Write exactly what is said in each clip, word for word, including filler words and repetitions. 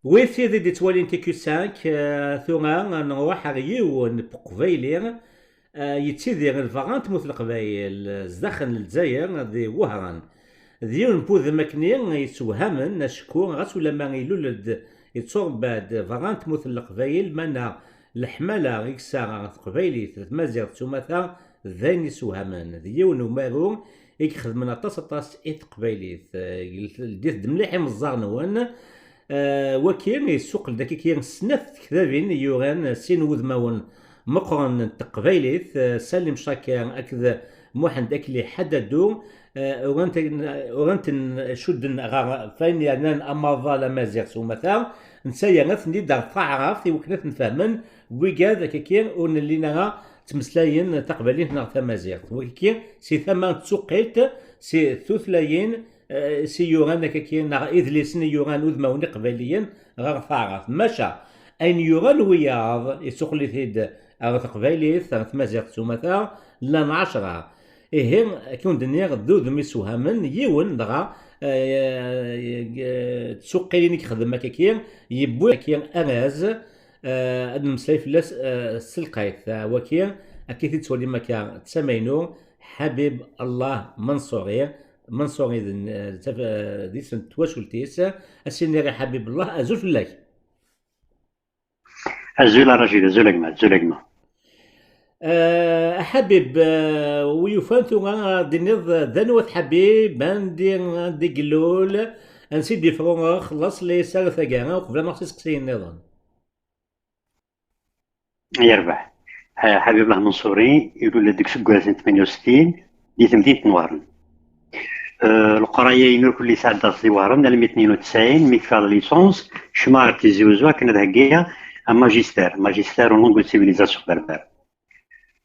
Wi tid i d-ittwalin T Q cinq, eh, tura nruḥ ar yiwen n Uqbayli, eh, yettidir deg berra n tmurt n Leqbayel, zdaxel n Lezzayer, di Wehran. D yiwen n wudem akkenni yessewhamen, acku ɣas ulamma ilul-d, yetturebba-d berra n tmurt n Leqbayel, meɛna leḥmala i yesɛa ɣer teqbaylit, tmaziɣt s umata, d ayen yessewhamen. D yiwen n umaru i ixedmen aṭas, aṭas i teqbaylit. Eh, ldit-d mliḥ imeẓẓar-nwen. Eh, waki yessuqel-d akka snat tektabin i yuran sin wudmawen meqqren n teqbaylit, eh, Salim Chaker akked Muḥend Akli Ḥaddadu, eh, uran-ten, uran-ten cudden ɣer wayen yernan amaḍal amaziɣ s umata, netta yerna-ten-id ɣer taɛrabt i wakken ad ten-fehmen wigad akkaki ur nelli ara ttmeslayen taqbaylit neɣ tamaziɣt. Wagi si tama n tsuqilt, si tutlayin, eh, si yuran akkaki neɣ idlisen i yuran udmawen iqbayliyen ɣer taɛrabt. Maca ayen yuran wiyaḍ, yessuqel-it-id ɣer teqbaylit, ɣer tmaziɣt s umata, llan ɛecra. Ihi, akken d-nniɣ, d udem isewhamen, yiwen dɣa, eh, eh, tsuqqilin i yexdem akkaki, yewwi akkaki arraz, eh, ad nemmeslay fell-as, eh, s telqayt. Eh, waki, akka i t-id-tettwalim akka, d tamaynu, Ḥabib Allah Manṣuri. Manṣuri d, eh, d taf-, eh, d isem n twacult-is. Ad s-iniɣ i Ḥabib Allah, azul fell-ak. Azul a Racid, azul a gma, azul a gma. Eh, a Ḥabib, eh, wi yufan tura ad d-tiniḍ d anwa-t Ḥabib, andi, andi yellul, ansi d-ifrurex, laṣel-is ar taggara, uqbel ad nruḥ s iseqsiyen nniḍen. Yerbeḥ. Eh, Ḥabib Allah Manṣuri, ilul-d deg useggas n tmenya u settin, di temdint n Wehran. Eh, leqraya-inu kulli sɛeddaɣ-tt di Wehran, almi tnin u tesɛin, mi kfiɣ la licence, kecmeɣ ɣer Tizi Uzzu akken ad heggiɣ un magistère, magistère en langue de civilisation berbère.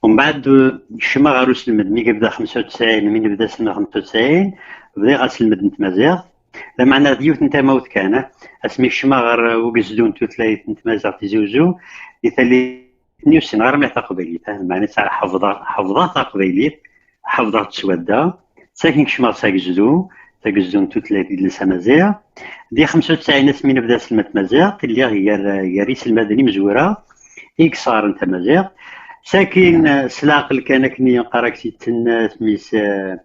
Umbeɛd, eh, kecmeɣ ɣer uselmed, mi yebda xemsa u tesɛin, mi nebda aselmed xemsa u tesɛin, bdiɣ aselmed n tmaziɣt. Lameɛna d yiwet n tamawt kan, eh, asmi kecmeɣ ɣer, eh, ugezdu n tutlayt n tmaziɣt Tizi Uzzu, di tallit-nni ur ssineɣ ara mliḥ taqbaylit, eh, meɛna ḥefḍeɣ, ḥefḍeɣ taqbaylit, ḥefḍeɣ-tt s wadda. Sakin kecmeɣ s agezdu, s agezdu n tutlayt d yidles amaziɣ. Di xemsa u tesɛin asmi nebda aselmed n tmaziɣt, lliɣ gar, gar yiselmaden imezwura i yesɣaren tamaziɣt. Sakin, eh, s leɛqel kan akken i yeqqar-ak si tennat, mi s-, eh,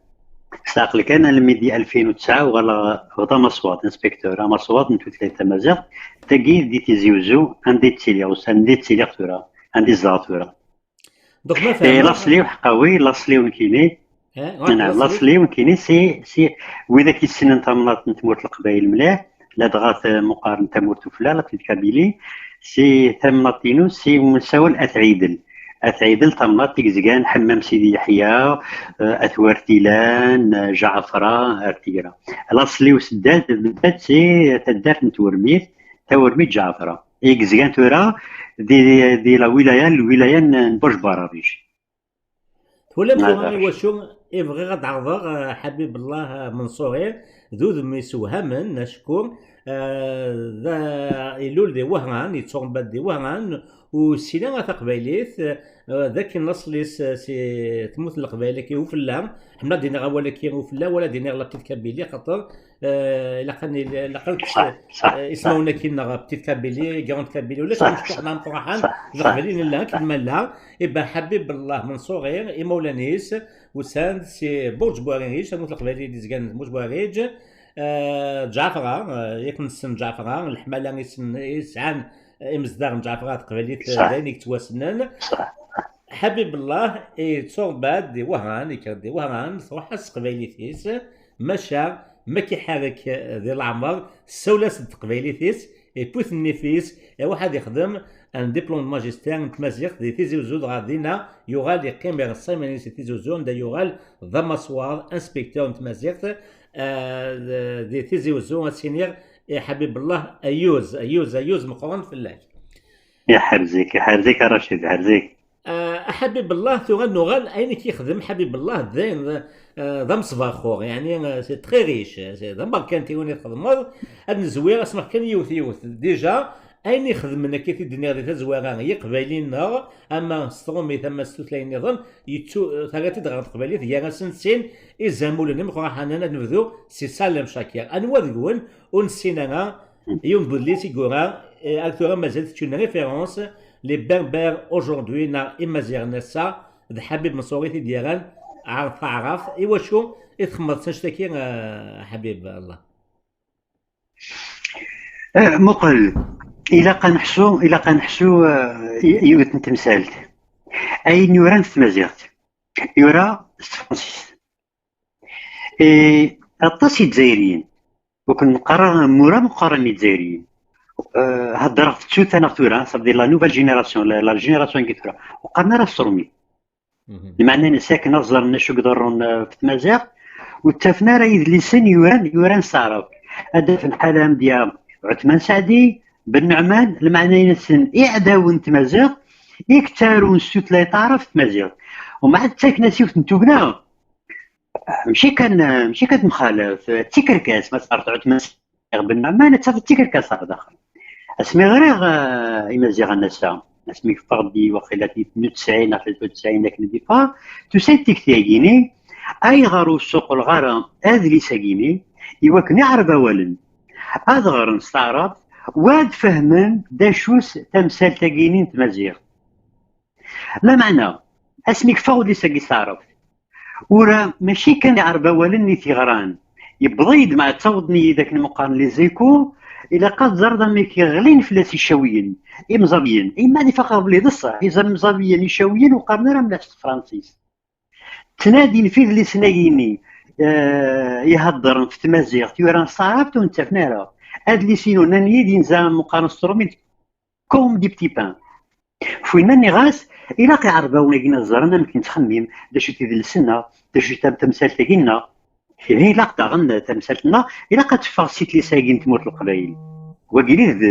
s leɛqel kan almi di alfin u tesɛa uɣaleɣ d amaswaḍ, inspecteur, amaswaḍ n tutlayt tamaziɣt, tagi di Tizi Uzzu, anda i ttiliɣ, anda i ttiliɣ tura, anda i zedɣeɣ tura. Donc, ma fehmeɣ, laṣel-iw ḥeqqa wi, laṣel-iw nekkini. Eh, laṣel-iw nekkini, si, si widak yessnen tamnaḍt n tmurt n Leqbayel mliḥ, ladɣa t-, meqqar n tamurt ufella, la petite Kabylie, si tamnaḍt-inu, si umsawal At Ɛidel. At Ɛidel, tamnaḍt i yezgan Ḥemmam Sidi Yeḥya, eh, At Wertilan, eh, Ǧaɛfra, ar tigra. Laṣel-iw s ddad, bdad si taddart n Twermit, Tawermit Ǧaɛfra. I yezgan tura di, di la wilaya, lwilaya n, n Buj Bararic. Twalam tura i wacu i bɣiɣ ad d-ɛerḍeɣ, eh, Ḥabib Allah, eh, Menṣuri, d udem isewhamen, acku, eh, d, ilul di Wehran, yetturebba-d di Wehran, ur yessin ara taqbaylit, eh, d akken laṣel-is, eh, si tmurt n Leqbayel-agi ufella, ḥemmleɣ ad d-iniɣ awal-agi ufella, wala ad d-iniɣ la petite Kabylie, xaṭer, eh, ilaq ad nil-, ilaq ad, eh, ismawen-agi neɣ petite Kabylie, grande Kabylie, ulac amecṭuḥ neɣ amecṭuḥ, d Leqbayel i nella, akken ma nella, iba Ḥabib Allah Menṣuri, imawlan-is, usan-d si Burǧ Buɛriǧ, tamurt n Leqbayel i d-izgan d Burǧ Buɛriǧ, eh, Ǧaɛfra, eh, yak nessen Ǧaɛfra, leḥmala i sen-, i sɛan imezdaɣ n Ǧaɛfra d teqbaylit, eh, d ayen i yettwassnen. Ḥabib Allah yetturebba-d di Wehran, yekker-d di Wehran, truḥ-as teqbaylit-is, maca ma k-iḥerrek, eh, di leɛmer, tessawel-as-d teqbaylit-is, iwwi-t nnif-is, iruḥ ad ixdem un diplôme de magistère n tmaziɣt di Tizi Uzzu, dɣa dinna yuɣal yeqqim ireṣṣa iman-is di Tizi Uzzu, anda yuɣal d amaswaḍ, inspecteur n tmaziɣt, eh, di Tizi Uzzu, ad s-iniɣ i Ḥabib Allah, ayyuz, ayyuz, ayyuz meqqren fell-ak. Iḥerz-ik, iḥerz-ik a Racid, iḥerz-ik. Ah, a Ḥabib Allah, tura nuɣal ayen i k-yexdem Ḥabib Allah d ayen, eh, d amesbaxur, yeɛni, eh, c'est très riche, c'est d amerkanti win i txedmeḍ. Ad nezwir asmeɣ kan yiwet yiwet. Déjà, ayen i xedmen akka i t-id-nniɣ di tazwara n Yiqbayliyen-nneɣ, ama s tṛumit, ama s tutlayin nniḍen, yettu-, terriḍ-t-id ɣer teqbaylit, gar-asen sin izamulen imeqqranen, ad nebdu si Salem Cakir. Anwa deg-wen ur nessin ara Yiwen n wedlis i yura, eh, ar tura mazal c'est une référence, les Berbères aujourd'hui neɣ Imaziɣen ass-a, d Ḥabib Menṣur i t-id-yerran ɣer taɛrabt. Iwacu i txemmeḍ s annect-agi, eh, Ḥabib Allah? Eh, muqel, ilaq ad neḥsu, ilaq ad neḥsu, eh, i- yiwet n temsalt. Ayen yuran s tmaziɣt, yura s tefransist. Eh, aṭas izzayriyen, ur ken-neqqar ara mura meqqaren izzayriyen. Eh, heddreɣ ɣef tsuta neɣ tura, ça veut dire la nouvelle génération, la, la génération n tura, ur qqaren ara s tṛumit. Lmeɛna-ines akken ad ẓren acu i iḍerrun, eh, ɣef tmaziɣt, ur ttafen ara idlisen yuran, yuran s taɛrabt. Ad d-afen ḥala amedya Ɛutman Saɛdi, Ben Nuɛman, lmeɛna-nsen iɛdawen n tmaziɣt, i yettarun s tutlayt taɛrabt tmaziɣt. Umɛad ttaken-as yiwet n tugna, mačči kan, mačči kan temxalaf, d tikerkas, ma teqqareḍ Ɛutman Saɛdi, Ben Nuɛman, ad tafeḍ d tikerkas ɣer daxel. Asmi ɣriɣ, eh, Imaziɣen ass-a, asmi yeffeɣ-d waqila di tnin u tesɛin neɣ tlatin u tesɛin akken i d-yeffeɣ, tusa-d tikti-agi-ni, ayɣer ur ssuqleɣ ara adlis-agi-ni i wakken iɛerbawalen ad ɣren s taɛrabt, u ad fehmen d acu-s tamsalt-agi-ni n tmaziɣt. Lameɛna, asmi yeffeɣ udlis-agi s taɛrabt, ura mačči kan iɛerbawalen i t-yeɣran, yewweḍ-iyi-d, ma ttawḍen-iyi-d akken meqqaren les échos, ilaq ad teẓreḍ amek ɣlin fell-as icawiyen, imẓabiyen, imma ad ifaq ɣer belli d ṣṣeḥ, imẓabiyen icawiyen ur qqaren ara mliḥ s tefransist. Ttnadin f idlisen-agi-ni, eh, iheddren f tmaziɣt, yuran s taɛrabt, ur ttafen ara. Adlis-inu, nnan-iyi-d, inza meqqaren s tṛumit, comme des petits pains. F winna nniɣ-as, ilaq iɛerbawen-agi ad ẓren amek nettxemmim, d acu-t idles-nneɣ, d acu-t tamsalt-agi-nneɣ. Ihi ilaq daɣen tamsalt-nneɣ, ilaq ad teffeɣ si tlisa-agi n tmurt n Leqbayel. Wagi d,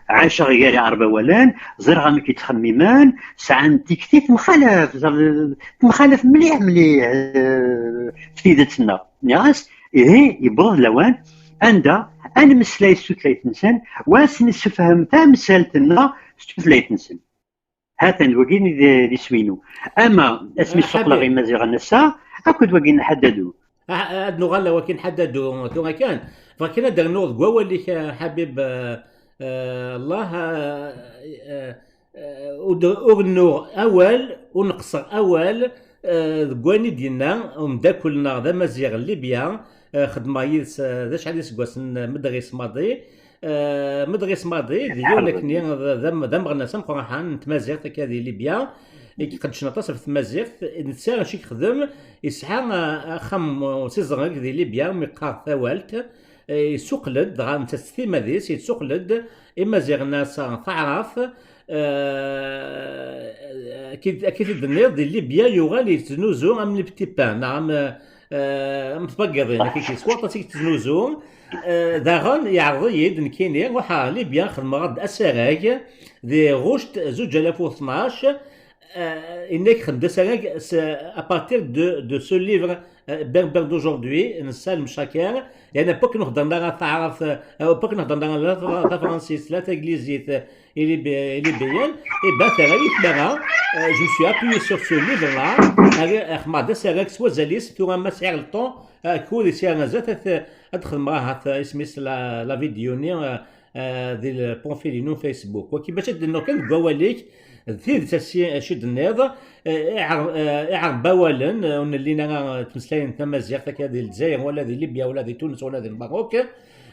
ɛaceɣ gar iɛerbawalen, ẓriɣ amek i ttxemmimen, sɛan tikti temxalaf, temxalaf mliḥ mliḥ, eh, f tidet-nneɣ. Nniɣ-as, ihi, yewweḍ lawan anda ad nemmeslay s tutlayt-nsen, u ad sen-nessefhem tamsalt-nneɣ s tutlayt-nsen. Ha-t-an, wagi d, d iswi-inu. Ama asmi ssuqleɣ Imaziɣen ass-a, akked wagi n Ḥaddadu. Ah, ad nuɣal wakin Ḥaddadu tura kan. Bɣiɣ kan ad d-rnuɣ deg wawal-ik, eh, Ḥabib, eh, eh, Allah, eh, eh, eh, ur d-, ur rennuɣ awal, ur neqṣer awal, eh, deg wayen i d-yenna umeddakel-nneɣ d amaziɣ n Libya, eh, xedmeɣ yid-s, eh, d acḥal iseggasen, eh, Medris Maḍi. Eh, Medris Maḍi d yiwen akkenni d, d am-, d ameɣnas ameqqran n tmaziɣt akka di Libya, i iqeddcen aṭas ɣef tmaziɣt. Netta acu i yexdem? Yesɛa, eh, axxam s iẓreg di Libya, mi yeqqar Tawalt, eh, yessuqel-d, dɣa netta s timmad-is yessuqel-d Imaziɣen ass-a taɛrabt, eh, akka i d-tenniḍ, di Libya yuɣal yettnuzu am les petits pains, neɣ am, eh, am tbaggaḍin, akka i s waṭas i yettnuzu. Eh, daɣen yeɛreḍ-iyi-d nekkini, ruḥeɣ ɣer Libya, xedmeɣ-d asarag di Ɣuct zuǧ alaf u tnac, eh, inna-k xedm-d asarag s, à partir de, de ce livre, eh, Berbère d'aujourd'hui, n Salem Chaker, yani, à l'époque ur heddren ara taɛrabt, eh, à l'époque ur heddren ara la, la, la tafransist, la taglizit, eh, i Lib-, i Libyen, et ben, terra-yi tmara, eh, je me suis appuyé sur ce livre-là, xedmeɣ-d asarag s wazal-is, tura ma sɛiɣ le temps, eh, akud i sɛiɣ azal, ad, ad xedmeɣ ahat, eh, isem-is la, la vidéo-nni, eh, eh, di le profil-inu Facebook. Waki bac ad d-nnuɣ kan deg wawal-ik, d tidet aci, acu d-tenniḍ, eh, iɛer-, eh, iɛerbawalen, eh, ur nelli ara ttmeslayen tamaziɣt akka di Lezzayer, wala di Libya, wala di Tunes, wala di Lmerruk,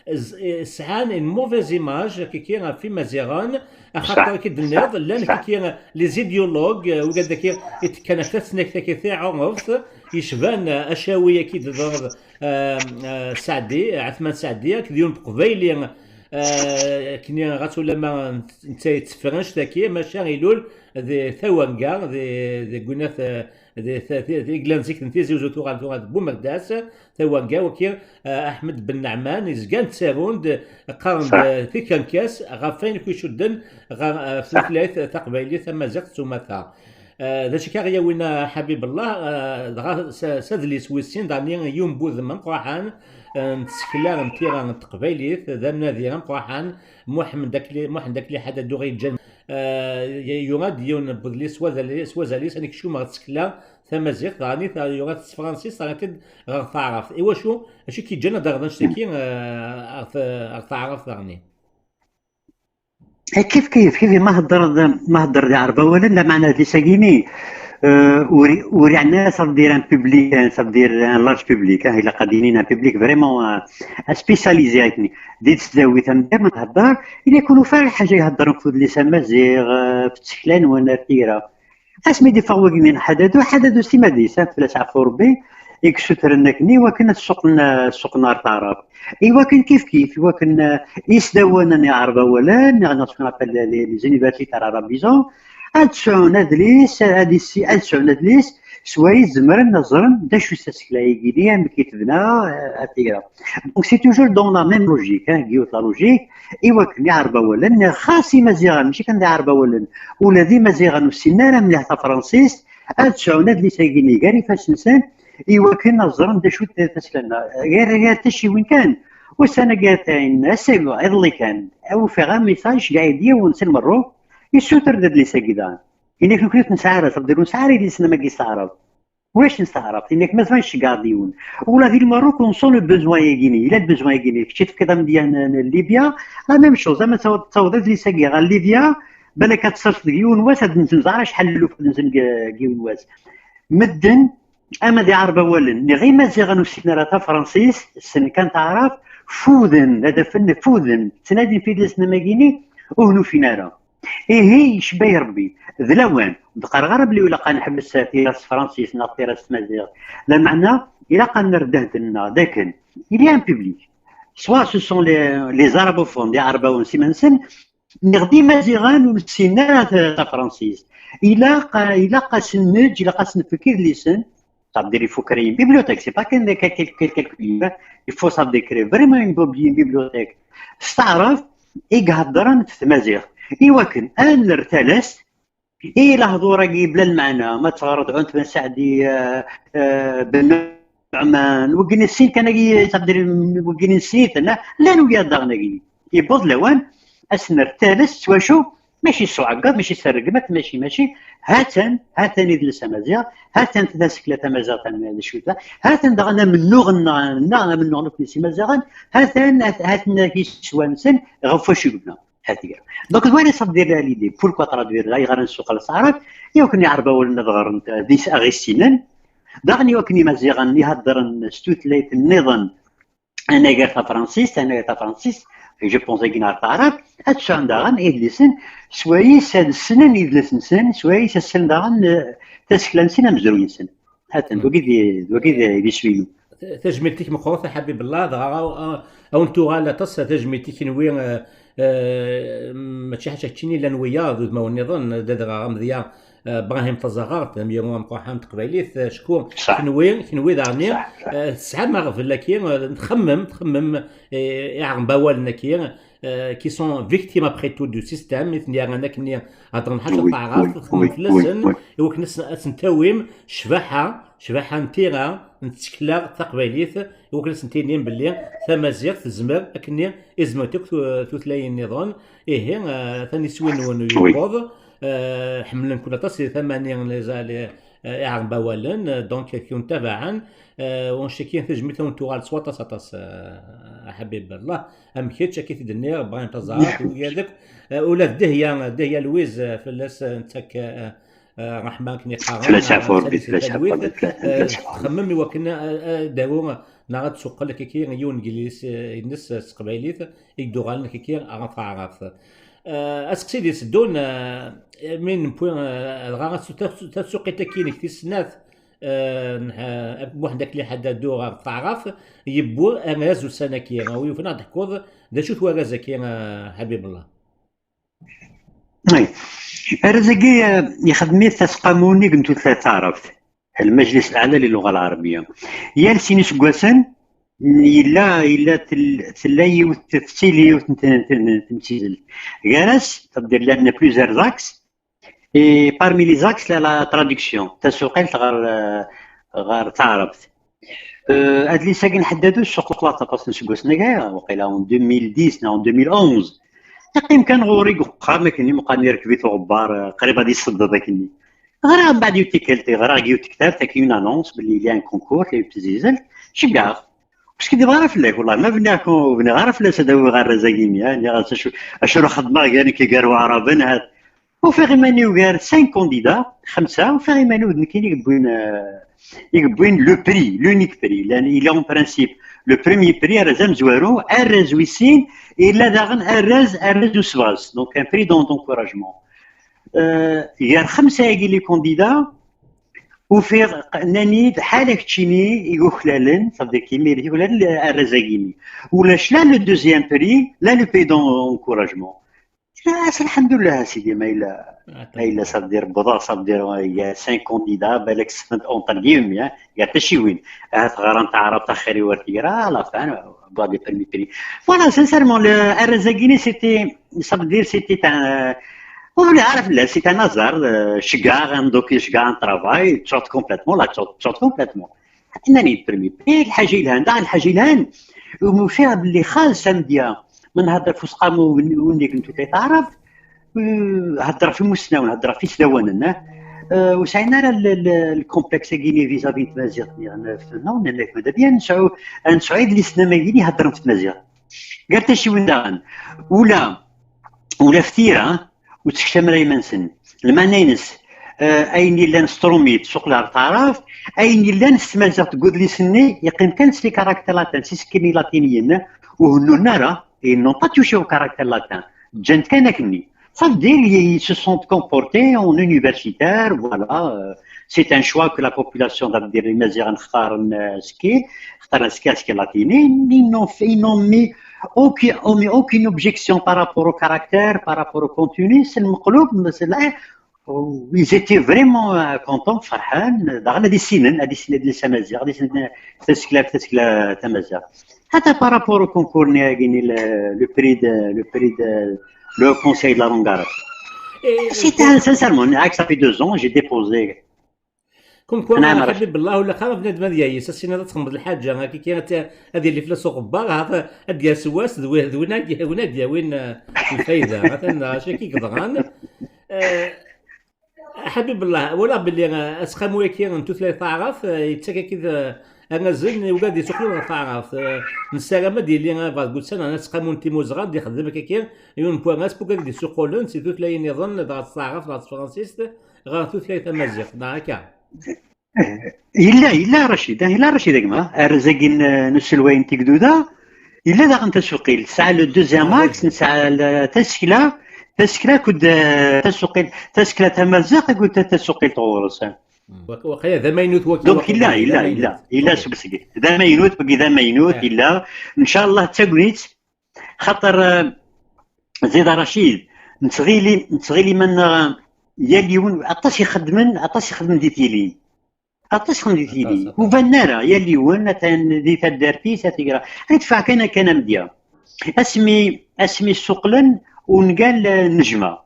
z-, eh, sɛan une mauvaise image, kiki, ɣef Imaziɣen, axaṭer, akka d-tenniḍ, llan, kiki, les idéologues, eh, wigad-agi itekkan ɣef tasnakt-agi tiɛuṛebt, yecban, eh, acawi-agi d-, d-, eh, eh, Saɛdi, Ɛetman Saɛdi, akked yiwen n Uqbayli, eh, akken ɣas ulama netta yetteffer annect-agi, maca ilul di Tawenga, di, di Gwnat, eh, di, di, di, di, i yellan zik n Tizi Uzzu, tuɣal, tuɣal d Bumerdas, Tawenga, waki, eh, Aḥmed Ben Naɛman, zgan ttarun-d, qqaren-d, eh, tikerkas ɣef wayen akk icudden ɣer, eh, tutlayt taqbaylit, tamaziɣt s umata. Eh, d acu i k-aɣ-yawin a Ḥabib Allah, eh, dɣa s, s adlis wis sin, daɣen yiwen n wudem ameqqraḥan, eh, n tsekla n tira n teqbaylit, d amnadi ameqqraḥan, Muḥend Akli, Muḥend Akli Ḥadadu ɣ-yeǧǧan, Eh, yura-d yiwen n wedlis s wazal-, s wazal-is, ad nekcum ɣer tsekla tamaziɣt, daɣen i ta-, yura-t s tefransist, daɣen-t-id ɣer taɛrabt. I wacu, acu i k-yeǧǧan ad d-taɣeḍ annect-agi, eh, ɣer t-, ɣer taɛrabt daɣen? Eh, kif kif kif ma heddreḍ, ma heddreḍ di ɛerba wala, lameɛna adlis-agi-ni, eh, ur, ur yeɛni ara, ça veut dire, un public, eh, ça veut dire un large public, eh, ilaq ad yini un public vraiment, eh, spécialisé, akken di tesdawit am dima nhedder, ila kun ufiɣ lḥaǧa iheddren f udlis amaziɣ, eh, f tsekla-nwen ar tira. Asmi d-iffeɣ wagini n Ḥadadu, Ḥadadu s timmad-is, eh, fell-as ɛfu Rebbi, i yessutren akken i wakken ad ssuqen, eh, ssuqen ɣer taɛrabt. I wakken kif kif, i wakken, eh, isdawanen iɛerba wala, neɣ, neɣ ce qu'on appelle les, les universitaires arabisants, ad sɛun adlis, ad issi-, ad sɛun adlis, swayes zemren ad ẓren d acu-tt tasekla-agi-ni, amek i tebna, eh, ar tira. Donc c'est toujours dans la même logique, hein, yiwet la logique, i wakken iɛerba wala, neɣ xas imaziɣen, mačči kan d iɛerba wala, ula d imaziɣen ur ssinen ara mliḥ tafransist, ad sɛun adlis-agi-ni gar ifassen-nsen, i wakken ad ẓren d acu-tt tasekla-nneɣ. Gar, gar tacciwin kan, ussan-agi atayen, ass-agi, iḍelli kan, ufiɣ un message, gayed yiwen si Lmerruk, yessuter-d adlis-agi daɣen. Ini-ak nekkni ur t-nesɛi ara, ça veut dire ur nesɛi ara idlisen am wagi s taɛrabt. Ulac n taɛrabt, ini-ak mazal nceggeɛ-d yiwen. Ula di Lmerruk, on sent le besoin-agi-ni, yella le besoin-agi-ni. Kečč tefkiḍ amedya n, n Libya, la même chose, ama taweḍ, taweḍ adlis-agi ɣer Libya, balak ad tesserseḍ deg yiwen wass, ad nzenzeɛ acḥal n lufan nzen deg, deg yiwen wass. Medden, ama d iɛerba wala, neɣ imaziɣen ur ssinen ara tafransist, ssnen kan taɛrabt, fuden, ad afen fuden, ttnadin f idlisen am wagi-ni, ur ten-ufin ara. Ihi, icebba-yi Rebbi, d lawan, ur d-qqareɣ ara belli ilaq ad neḥbes tira s tefransist neɣ tira s tmaziɣt, lameɛna ilaq ad nerr ddehn-nneɣ d akken, il y a un public, soit ce sont les, les arabophones, d iɛerbawen s iman-nsen, neɣ d imaziɣen ur ssinen ara ta-, tafransist. Ilaq, ilaq ad sen-neǧǧ, ilaq ad sen-nefk idlisen, ça veut dire il faut créer une bibliothèque, c'est pas que quel-, quel-, quelques livres, il faut, ça veut dire, créer vraiment une bibli-, une bibliothèque s taɛrabt i iheddren f tmaziɣt, i wakken ad nerr talast i lehdur-agi bla lmeɛna, ma teɣreḍ Ɛutman Saɛdi, eh, eh, Ben Nuɛman, wigi sin kan-agi, ça veut dire, wigi sin-iten, llan wiyaḍ daɣen-agi. Yewweḍ lawan ad s-nerr talast s wacu, mačči s uɛeggeḍ, mačči s rregmat, mačči, mačči, ha-tt-an, ha-t-an idles amaziɣ, ha-tt-an tasekla tamaziɣt, am-, d acu ta, ha-t-an daɣen amennuɣ-nneɣ, neɣ amennuɣ n uknis imaziɣen, ha-t-an, ha-t-, ha-t-an yiswa-nsen ɣef wacu yebna. Ha-t-ya. Donc, voilà, ça veut dire l'idée. Pourquoi traduire, ayɣer ad nessuqel s taɛrabt? I wakken iɛerba wala ad ɣren, eh, di s-, ad ɣ-issinen. Daɣen i wakken imaziɣen iheddren s tutlayt nniḍen, anagar tafransist, anagar tafransist, je pense, agi ɣer taɛrabt, ad sɛun daɣen idlisen, swayes ad ssnen idles-nsen, swayes ad ssnen daɣen, eh, tasekla-nsen, amezruy-nsen. Ha-t-an, d wagi d, d wagi d, d iswi-inu. Tajmilt-ik meqqret a Ḥabib Allah, dɣa a, a, a wen-tuɣal aṭas tajmilt i kenwi, eh, eh, mačči ḥaca keččini, llan wiyaḍ d udmawen nniḍen, d adɣaɣ amedya, eh, Brahim Tazaɣart, d amyaru ameqqran n teqbaylit, eh, acku kenwi, kenwi daɣen, eh, tesɛam aɣbel-agi, eh, txemmem, txemmem, eh, iɛerba wala-agi, eh, qui sont victimes après tout du système, i ten-yerran akken-nni heddren ḥaca taɛrabt, txemmem fell-asen, i wakken ad sen-, ad sen-tawim ccbaḥa, ccbaḥa n tira, n tsekla taqbaylit, i wakken ad sen-tinim belli tamaziɣt tezmer, akken-nni i zemrent akk tu-, tutlayin nniḍen. Ihi, eh, atan iswi-nwen yewweḍ, eh, ḥemmlen-ken aṭas di tama-nni n les, les, eh, iɛerba wala-agi, eh, donc, ad ken-tabaɛen, eh, wanect-agi tajmilt a wen-tuɣal s waṭas aṭas, eh, a Ḥabib Allah, am kečč, akka i t-id-nniɣ, Brahim Tazaɣart, wigi-agi, eh, ula d Dihya, Dihya Lwiz, eh, fell-as, eh, nettak, eh, eh, ṛṛeḥma akken i qqaren, fell-as ɛfu Rebbi, fell-as ɛfu Rebbi, fell-as ɛfu Rebbi. Txemmem i wakken, eh, eh, ad d-taru neɣ ad d-tuqqel akkagi yiwen n yidles-ines s teqbaylit i d-uɣalen akkagi ɣer taɛrabt. Eh, aseqsi d-iteddun, eh, mi newwi, eh, dɣa tasuqilt-agi-inek tis snat, eh, n, eh, Muḥend Akli Ḥadadu ɣer taɛrabt, yewwi arraz ussan-agi, wi yufen ad d-teḥkuḍ d acu-t warraz-agi, eh, Ḥabib Allah? Arraz-agi, eh, yexdem-it aseqqamu unnig n tutlayt taɛrabt, Lmajlis Laɛla li Lluɣa Lɛerbiya. Yal sin iseggasen, yella, yella tel-, tella yiwet, tettili yiwet n t-, n t-, n temsizzelt. Gar-as, c'est-à-dire, llan plusieurs axes, et parmi les axes, la, la traduction, tasuqilt ɣer, eh, ɣer taɛrabt. Euh, adlis-agi n Ḥaddadu ssuqleɣ-t aṭas n iseggasen-agi, waqila en deux mille dix neɣ en deux mille onze. Yeqqim kan ɣur-i deg uxxam, akken i meqqar irkeb-it uɣebbar, eh, qrib ad iṣeddeḍ akkenni. Ɣriɣ mbeɛd yiwet tikkelt, ɣriɣ deg yiwet tektabt, akken une annonce, belli il y a un concours, il y a une petite zizelt, ceggeɣ. Ur skiddibeɣ ara fell-ak, wallah, ma bniɣ, ur bniɣ ara fell-as ad awiɣ arraz-agi-nni, ah, nniɣ-as acu, acu ara xedmeɣ gar nekk gar waɛraben, ahat. Ufiɣ iman-iw gar cinq candidats, xemsa, ufiɣ iman-iw d nekkini i yewwin, eh, i yewwin le prix, l'unique prix. Llan, il y a en principe le premier prix, arraz amezwaru, arraz wis sin, yella daɣen arraz, arraz usebɣes. Donc un prix d'en-, d'encouragement. Euh, gar xemsa-agi les candidats, ufiɣ, nnan-iyi-d ḥala keččini i yuklalen, ça veut dire kimiren i yuklalen arraz-agi-nni. Ulac la le deuxième prix, la le prix d'encouragement. Ah, s lḥemdullah, a sidi, ma yella, ma yella, ça veut dire, wwḍeɣ, ça veut dire, il y a cinq candidats, balak sfent entre guillemets, hein, gar tacciwin. Ahat ɣran taɛrabt axir-iw ar tira, à la fin, wwḍeɣ les premiers prix. Voilà, sincèrement, le, arraz-agi-nni, c'était, ça veut dire, c'était un, ur bniɣ ara fell-as, c'est un hasard, euh, ceggeɣ, donc ceggeɣ un travail, ttuɣ complètement, la ttuɣ, ttuɣ complètement. Nnan-iyi-d premier prix, lḥaǧa yelhan, daɣen lḥaǧa yelhan, umi ufiɣ belli xas amedya, ma nhedder ɣef useqqamu unnig n tutlayt taɛrabt, eh, heddreɣ ɣef imusnawen, heddreɣ ɣef yisdawanen, eh, eh, ur sɛin ara l-, l-, lcomplexe-agi-nni vis-à-vis n tmaziɣt, nniɣ, non, nnan-ak, madam, ad nesɛu, ad nesɛu idlisen am wagini iheddren ɣef tmaziɣt. Gar tacciwin daɣen, ula, ula f tira, ur ttekcam ara iman-nsen. Lmeɛna-ines, eh, ayen yellan s trumit, suqel ar taɛrabt, ayen yellan s tmaziɣt deg udlis-nni, yeqqim kan s les caractères latins, s isekkilen ilatiniyen, ur hennun ara, ils n'ont pas touché au caractère latin. Ǧǧan-t kan akkenni. Ça veut dire, ils se sont comportés en universitaires, voilà, euh, c'est un choix que la population, ça veut dire, les Mazières, اختارن, euh, ce qui, اختارن ce qui, ce qui est latini, ils n'ont fait, ils n'ont mis aucune, ont mis aucune objection par rapport au caractère, par rapport au contenu, c'est المقلوب, mais c'est là, ils étaient vraiment, euh, contents, فرحان, daɣen ad issinen, ad issinen adlis amaziɣ, ad issinen tasekla, tasekla tamaziɣt. Hata par rapport au concours, le, le prix de, le prix de, le conseil de la langue arabe. Et, c'est un, sincèrement, ça fait deux ans, j'ai déposé. Comme quoi, a Ḥbib Allah, ula xir bnadem ad yayes, as-tiniḍ ad txedmeḍ lḥaǧa, akka kan ad, ad yili fell-as uɣebbar, ad, ad d-yas wass, d wi-, d win ad, win ad d-yawin, eh, lfayda. Atan, acu akka i yeḍran. Eh, Ḥbib Allah, walaɣ belli, eh, aseqqamu-agi n tutlayt taɛrabt, eh, yettak-ak-id, eh, arrazen i wigad yettuqluben ɣer taɛrabt. Eh, nessaram ad yili, eh, deg ussan-a, aseqqamu n timmuzɣa, ad d-ixdem akka kan yiwen n warraz, wigad i d-yettuqqulen si tutlayin nniḍen, dɣa s taɛrabt, dɣa s tefransist, ɣer tutlayt tamaziɣt, neɣ akka? Eh, yella, yella Racid, eh, yella Racid a gma, arraz-agi n, n uselway n Tigduda, yella daɣen tasuqilt, tesɛa le deuxième axe, nesɛa le, tasekla, tasekla akked, eh, tasuqilt, tasekla tamaziɣt akked ta-, tasuqilt ɣur-s. Waq-, waqila d amaynut waki, donc waqila yella, d yella, amaynut. Yella, yella seg usegget. D amaynut, wagi d amaynut, yella. Ncallah d tagnit, xaṭer, eh, Zid Racid, nettɣili, nettɣili ma nneɣ, eh, yal yiwen, aṭas ixeddmen, aṭas ixeddmen di tili. Aṭas ixeddmen di tili. Aṭas, aṭas. Ur banen ara, yal yiwen atan di taddart-is, ad t-igra. Ad yedfeɛ kan akken amedya. Asmi, asmi ssuqlen ungal, eh, Nejma.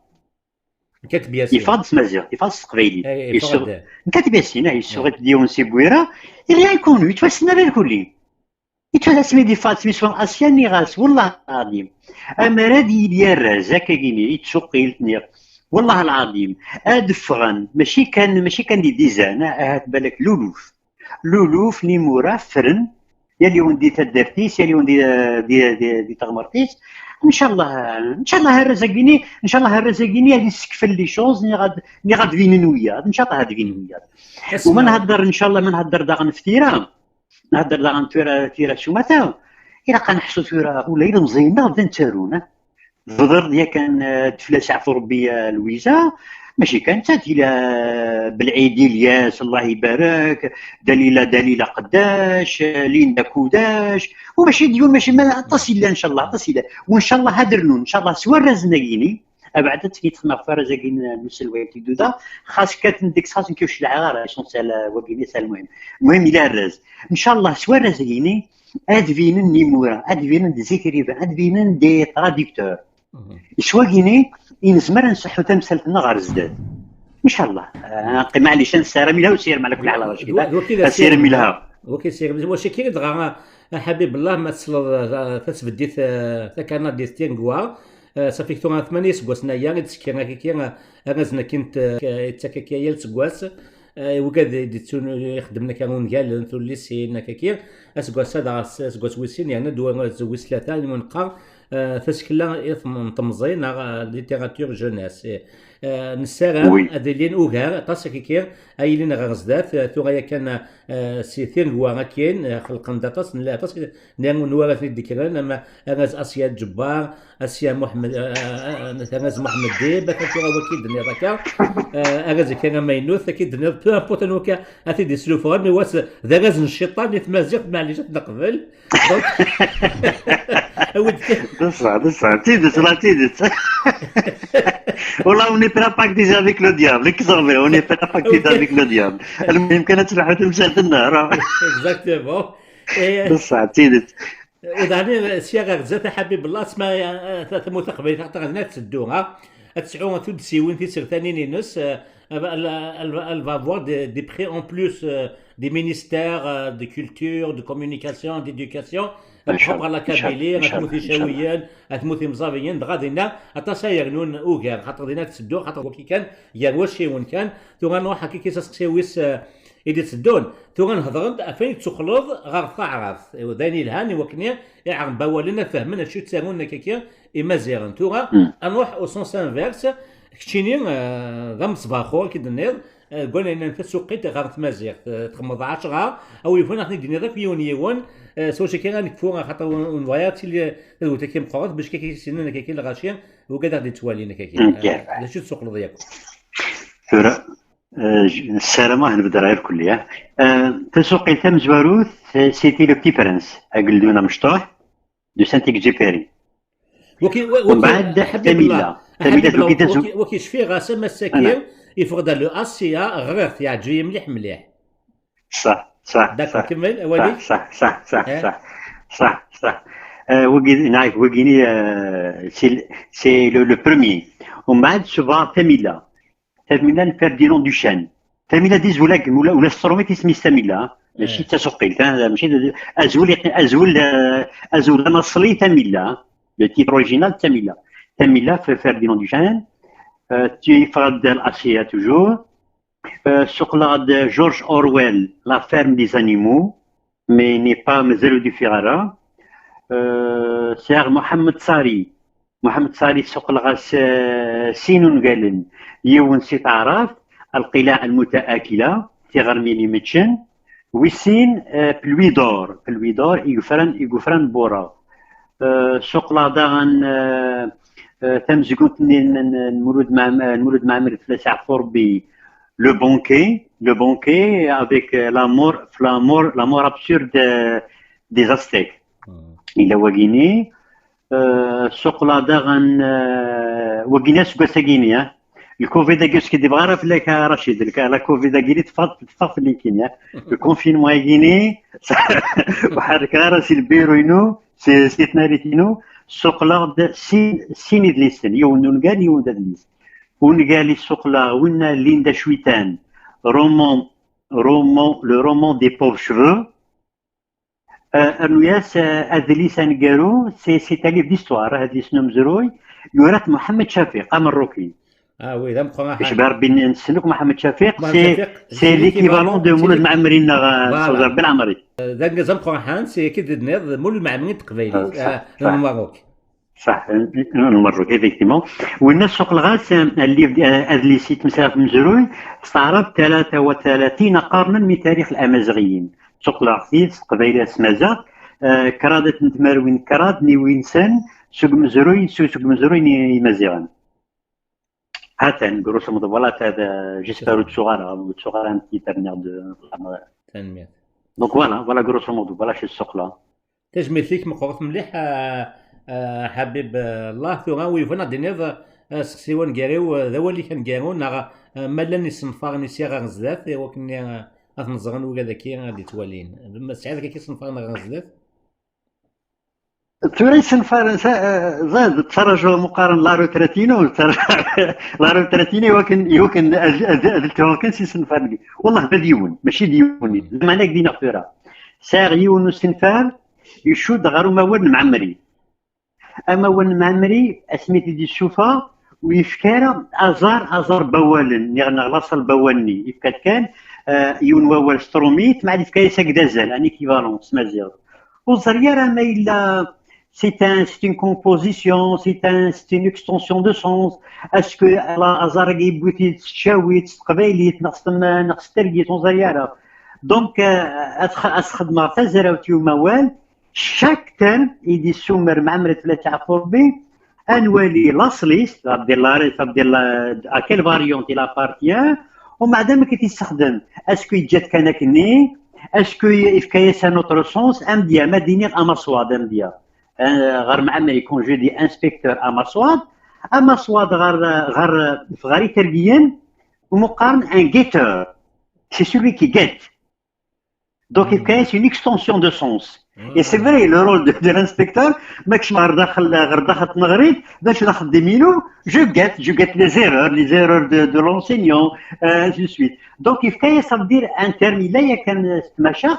Kateb Yasin. Yeffeɣ-d s tmaziɣt, yeffeɣ-d s teqbaylit. Eh, yeffeɣ-d. Kateb Yasin, ah, yessuɣ-it-id yiwen si Bwira, il est inconnu, yettwassen ara irkelli. Yettwassen asmi d-yeffeɣ, asmi swan Asya, nniɣ-as, wellah lɛaḍim, amar ad yili arraz akkagini, yettuqil, nniɣ, wellah lɛaḍim, ad ffɣen, mačči kan, mačči kan di dizan, ahat balak luluf. Luluf n imura ffren, yal yiwen di taddart-is, yal yiwen di, di, di, di teɣmert-is. Ncallah, ncallah arraz-agini, ncallah arraz-agini ad yessekfel les choses, niɣ ad, niɣ ad binen wiyaḍ, ncallah ad binen wiyaḍ. Asma- Uma nhedder, ncallah ma nhedder daɣen f tira, nhedder daɣen tura, tira s umata, ilaq ad neḥsu tura, ula ilemẓiyen-nneɣ bdan ttarun, eh? Tebder-d yakan, eh, d fell-as yeɛfu Rebbi, eh, Lwiza, mačči kan nettat, ila, eh, Belɛid Ilyas, Allah ibarek, Dalila, Dalila Qeddac, eh, Linda Kudac, u mačči d yiwen, mačči ma aṭas yella, ncallah, aṭas yella. U ncallah ad rnun, ncallah s warrazen-agi-ni, abeɛd ad tt-id-xedmeɣ ɣef warraz-agi n, n uselway n Tigduda, xas kkaten deg-s, xas nekk ur celɛeɣ ara, l'essentiel, eh, wagi-ni, c'est le muhim. Muhim, yella arraz. Ncallah s warraz-agi-ni, ad binen imura, ad binen d izitriben, ad binen des traducteurs. S wagini i nezmer ad nseḥḥu tamsalt-nneɣ ɣer zdat. Ncallah. Ah, qim, maɛlic, ad nessaram ilha usirem, ɛla kulli ḥal, Racid. Asirem ilha. Waki asirem, wacaki dɣa, a Ḥbib Allah, ma tesleḍ, eh, tasbeddit, eh, takanadit Tiengua, Eh, safi tura tmanya iseggasen aya i d-tekker akaki, eh, arraz-nni akin t-, eh, yettak akka yal aseggas. Eh, wigad i d-yettun-, ixeddmen akka ungalen, tullisin, akaki. Aseggas-a dɣa s-, aseggas wis sin, yerna-d wa-, wis tlata, i wen-qqar, eh, tasekla i tem-, n temẓi neɣ, eh, littérature jeunesse. Eh, eh, nessaram ad ilin ugar, aṭas akaki, ay ilin ɣer zdat, eh, tura yakan, eh, si tiregwa akin, eh, xelqen-d aṭas n, aṭas n, n waratn i d-ikkren, ama arraz Asya Ǧebbar, Asya Muḥemmed, eh, eh, eh, arraz Muḥemmed Dib, atan tura waki d-tenniḍ akka, eh, arraz kan amaynut, aki d-tenniḍ, peu importe anwa akka, ad t-id-islufeɣ, mi was d arraz n cciṭan i tmaziɣt, maɛlic ad t-neqbel. Donc, awi-d kan. D ṣṣeḥ, d ṣṣeḥ, d tidet, la, d tidet. Wallah, on n'est pas pactisé avec le diable, qu'est-ce qu'on veut, on n'est pas pactisé avec le diable. Almuhim kan ad telḥu temsalt-nneɣ. Exactement. D ṣṣeḥ, d tidet. Udaɛni sya ɣer zdat, a Ḥabib Allah, asma, eh, ta-, tamurt taqbaylit, axaṭer ad tetteddu, ha? Ad tesɛu tuddsiwin tisertanin-ines, eh, elle, elle, elle va avoir des, des prêts en plus, euh, des ministères, euh, de culture, de communication, d'éducation, propre à la Kabylie, a tmurt icawiyen, a tmurt imẓabiyen, dɣa dinna, aṭas ay yernun ugar, xaṭer dinna tetteddu, xaṭer waki kan, gar wacciwen kan, tura nruḥ akka kis aseqsi wis, eh, i d-itteddun. Tura nhedren-d ɣef wayen tettuqleḍ ɣer taɛrabt. D ayen yelhan i wakken iɛerben wawalen ad fehmen acu ttarun akaki imaziɣen. Tura, ad nruḥ au sens inverse, keččini, eh, d amesbaxur, ki d-tenniḍ, eh, deg wayen yellan tasuqilt ɣer tmaziɣt, eh, txedmeḍ ɛecra, a wi yufan ad ten-id-tiniḍ akk yiwen yiwen, eh, s wacu akka ad nekfu, axaṭer ur, ur nebɣi ara ad tili tadwilt-agi meqqret, bac akka i s-yennan akaki lɣaci, wigad ad ɣ-d-ittwalin akaki. Eh, d acu tessuqleḍ yakk? Tura, Eh, j-, ssarameɣ ad nebder ɣer kulli, eh. Eh, tasuqilt tamezwarut, eh, c'était Le Petit Prince, ageldun amecṭuḥ, de Saint-Exupéry. Waki, wa-, waki, Umbeɛd, Ḥabib Tamila. Allah, Tamila Ḥabib Allah, tugi tasu-, waki, waki cfiɣ-as, ama ass-agi, yeffeɣ-d Le Asya, ɣriɣ-t, yeɛǧeb-iyi mliḥ, mliḥ. Ṣṣeḥ, ṣṣeḥ, d'accord, ṣṣeḥ. Kemmel, awali. Ṣṣeḥ, ṣṣeḥ, ṣṣeḥ, eh? Ṣṣeḥ, ṣṣeḥ. Eh, wagi, neɣ wagini, eh, c'est le, c'est le, le premier. Umbeɛd, cfiɣ Tamila. Tamila n Ferdinand Duchesne. Tamila d izwel, ula, ula s tṛumit isem-is Tamila, mačči d tasuqilt, ha, mačči d, azwel, azwel, eh, azwel anaṣli Tamila, le titre original Tamila. Tamila f-, Ferdinand Duchesne, eh, yeffeɣ-d L'Asya toujours. Eh, suqleɣ-d George Orwell, La ferme des animaux. Mais n'est pas, mazal ur d-ufiɣ ara. Euh, sɛiɣ Mohamed Sari. Mohamed Sari suqleɣ-as, euh, sin ungalen, yiwen si taɛrabt, Al-Qila' al-Muta'akila, Tiɣermin imeččen, wis sin, euh, Pluie d'or, Pluie d'or, Igefran, Igefran n Bura. Euh, suqleɣ daɣen, euh, euh, tamezgunt-nni n, n, n Mulud Mɛem-, n Mulud Mɛemmri d Flaseɛ Turbi, Le Banquet, Le Banquet avec, euh, la mort, la mort, la mort absurde, euh, des Aztèques. Yella wagini, euh, suqleɣ daɣen, euh, wagini aseggas-agini, hein. Le covid-agi ur skiddibeɣ ara fell-ak, a Racid, le, la covid-agini teffeɣ, teffeɣ fell-i kini, hein. Le confinement-agini, ur ḥerrkeɣ ara si lbiru-inu, si, si tnarit-inu, suqleɣ-d sin, sin idlisen, yiwen n ungal, yiwen d adlis. Ungal i suqleɣ, winna Linda Cwitan, roman, roman, Le roman des pauvres cheveux. Euh, rnu-yas, euh, adlis aneggaru, c'est, c'est un livre d'histoire, adlis n umezruy, yura-t Mohamed Chafiq, amerruki. Ah oui, d ameqqran. Icba Rebbi nessen akk Mohamed Chafiq, c'est, c'est l'équivalent de Mulud Mɛemmri neɣ, euh, Rebbi Lɛemri. Euh, d argaz ameqqran, c'est, ki d-tenniḍ, Mulud Mɛemmri n teqbaylit, euh, n Lmerruk. Ṣṣeḥ, n, n Lmerruk, effectivement. Winna suqleɣ-as, euh, livre, euh, adlis yettmeslay ɣef umezruy, s taɛrabt, ثلاثة وثلاثين قرنا من تاريخ الأمازيغيين. Suqleɣ-t-id s teqbaylit, s tmaziɣt, euh, kraḍ n tmerwin, kraḍ n yiwinsan seg umezruy, seg, seg umezruy n Yimaziɣen. Hatan, grosso modo, voilà, ta-, ta-, j'espère ur ttuɣ ara, ur ttuɣ ara un titre-nni de, tanemmirt. Donc voilà, voilà, grosso modo, voilà, chez Soqla. Tajmilt-ik meqqret mliḥ, a, a Ḥabib, a, Allah. Tura, wi yebɣan ad d-tiniḍ, a, aseqsi-w aneggaru, a, d awal-ik aneggaru, neɣ, a, ma llan isenfaren i sya ɣer zdat, i wakken, a, ad ten-ẓren wigad-agi ad d-ittwalin. Ma tesɛiḍ akka isenfaren ɣer zdat? Tura isenfaren, sa-, eh, ẓad, ttarajuɣ muqaren la retraite-inu, ttara-, la retraite-inu i wakken, i wakken ad, ad, ad ltuɣ kan s isenfaren-agi. Wallah, ma d yiwen, mačči d yiwen. Lameɛna, ak-d-iniɣ tura. Sɛiɣ yiwen n usenfar, icudd ɣer umawal n Mɛemmri. Amawal n Mɛemmri, asmi t-id-yessufeɣ, ur yefka ara aẓar, aẓar n wawalen, niɣ, neɣ laṣel n wawal-nni. Yefka-d kan, euh, yiwen wawal s trumit, meɛna yefka-yas akk d azal, un équivalent s tmaziɣt. Ur ẓri ara ma yella c'est un, c'est une composition, c'est un, c'est une extension de sens. Est-ce que la, aẓar-agi yewwi-t-id s tcawit, s teqbaylit, neɣ s tem-, neɣ s tergit, ur ẓri ara. Donc, euh, ad x-, ad sxedmeɣ tazrawt i umawal, chaque terme i d-yessumer Mɛemmri At Lati Ɛeffuṛebbi, ad nwali laṣel-is, ça veut dire la, ça veut dire la, à quelle variante il appartient, u meɛna amek i t-yessexdem. Est-ce que yeǧǧa-t kan akkenni? Est-ce que yefka-yas un autre sens? Amedya, ma d-iniɣ amaṣwad, amedya. Euh, ɣer Mɛemmri, quand je dis inspecteur amaṣwad, amaṣwad ɣer, ɣer, ɣer Itergiyen, umi qqaren un guetteur. C'est celui qui guette. Donc, il crée une extension de sens. Et c'est vrai, le rôle de, de l'inspecteur, ma kecmeɣ ɣer daxel, ɣer daxel n tneɣrit, d acu d axeddim-inu? Je guette, je guette les erreurs, les erreurs de, de l'enseignant, euh, ainsi de suite. Donc, il crée, ça veut dire un terme, il y a qu'un, machin,